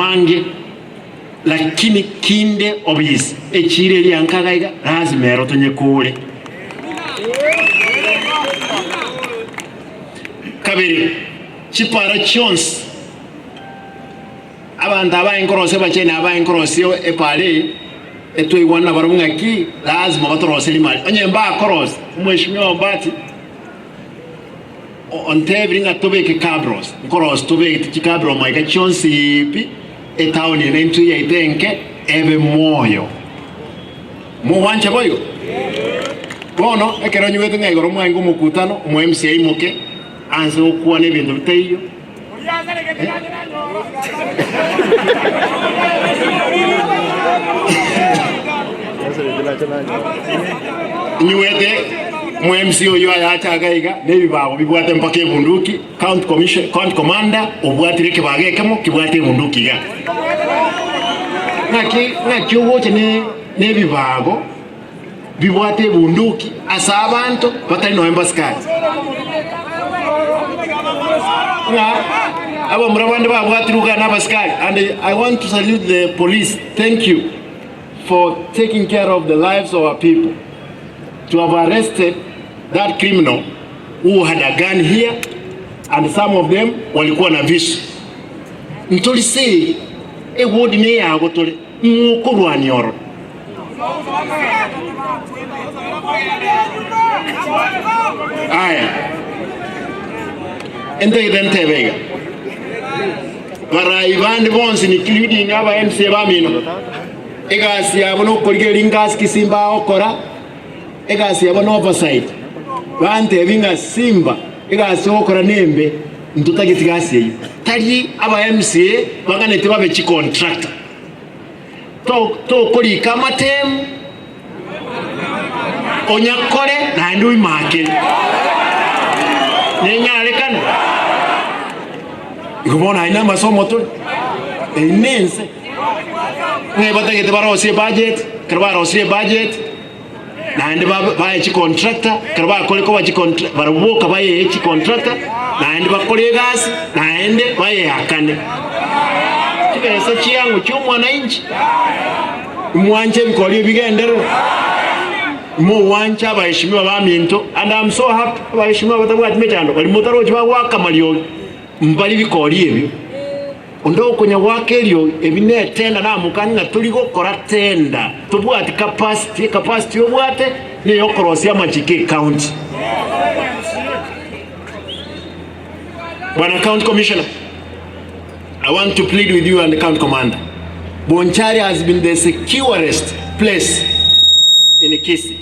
Mange, lakini kinde obisi echiira eria nkaga iga lazima ero tonyekure. Kabere, chipara chionsi abanto abaye nkorosia abacheni abaye nkorosia epara eye etwaigwana nabarabwo ng'aki lazima batoroserie mari. Onye mbakorosia, omweshimiwa Ombati Ontebire ng'a tobeke cabros, nkorosia tobegete chicabro moika chionsi pi, etown eye naintwe yaito enke ebe moyo. Mogwancha boigo? Bono ekero nyigwete ng'a igoro mwainga omokutano, omo MC aimoke anse gokwana ebinto bitaiyo. Inywete mo MC oyio ayache iga iga na ebibago bibwate mpaka ebunduki, county commission, county commander obwatire ekebago ekemo kebwate ebunduki iga. Ng'aki ng'aki ogocha ne na ebibago bibwate ebunduki ase abanto batari nonya mbasikari. Ng'a abamura bande babwatirwe iga nabasikari and I want to salute the police, thank you for taking care of the lives of our people to have arrested that criminal who had a gun here and some of them walikuwa na visu. Ntori segi ewodi neyago tore ng'o okorwania ororo. Aya, entagete ntebe iga, barai bande bonsi including aba MCA bamino, egasi yabo nokorigereria ngasi ki Simba agokora, egasi yabo no oversight. Bantebi ng'a Simba egasi ogokora nembe, ntotageti gasi eyio. Tari aba MCA baganeti babe chicontractor. Tokorika amatemu, onyakore naende oimakere. Nenyarekane? Igo bono aye namasomo tore, eyio nense. Ng'ai batagete barosie ebudget, ekero barosirie ebudget, naende bae chicontractor, ekero bakore koba chicontra barabwo boka bayee chicontractor, naende bakore egasi, naende bayeakane. Chibesa chiang'o chi'omwananchi, imwanche ebikori ebi bigenderere, imogwancha abaheshimiwa baminto, and I'm so happy abaheshimiwa batabwati mechando, baria motarochi bagoaka amariogi, mbari bikori ebio. Onde okonya goaka eriogi, ebi netenda namokani ng'a tori gokora tenda, tobwati capacity, ecapacity obwate neyokorosia amachiko ecounty. Bwana County Commissioner, I want to plead with you and the county commander. Bonchari has been the securest place in Kisii.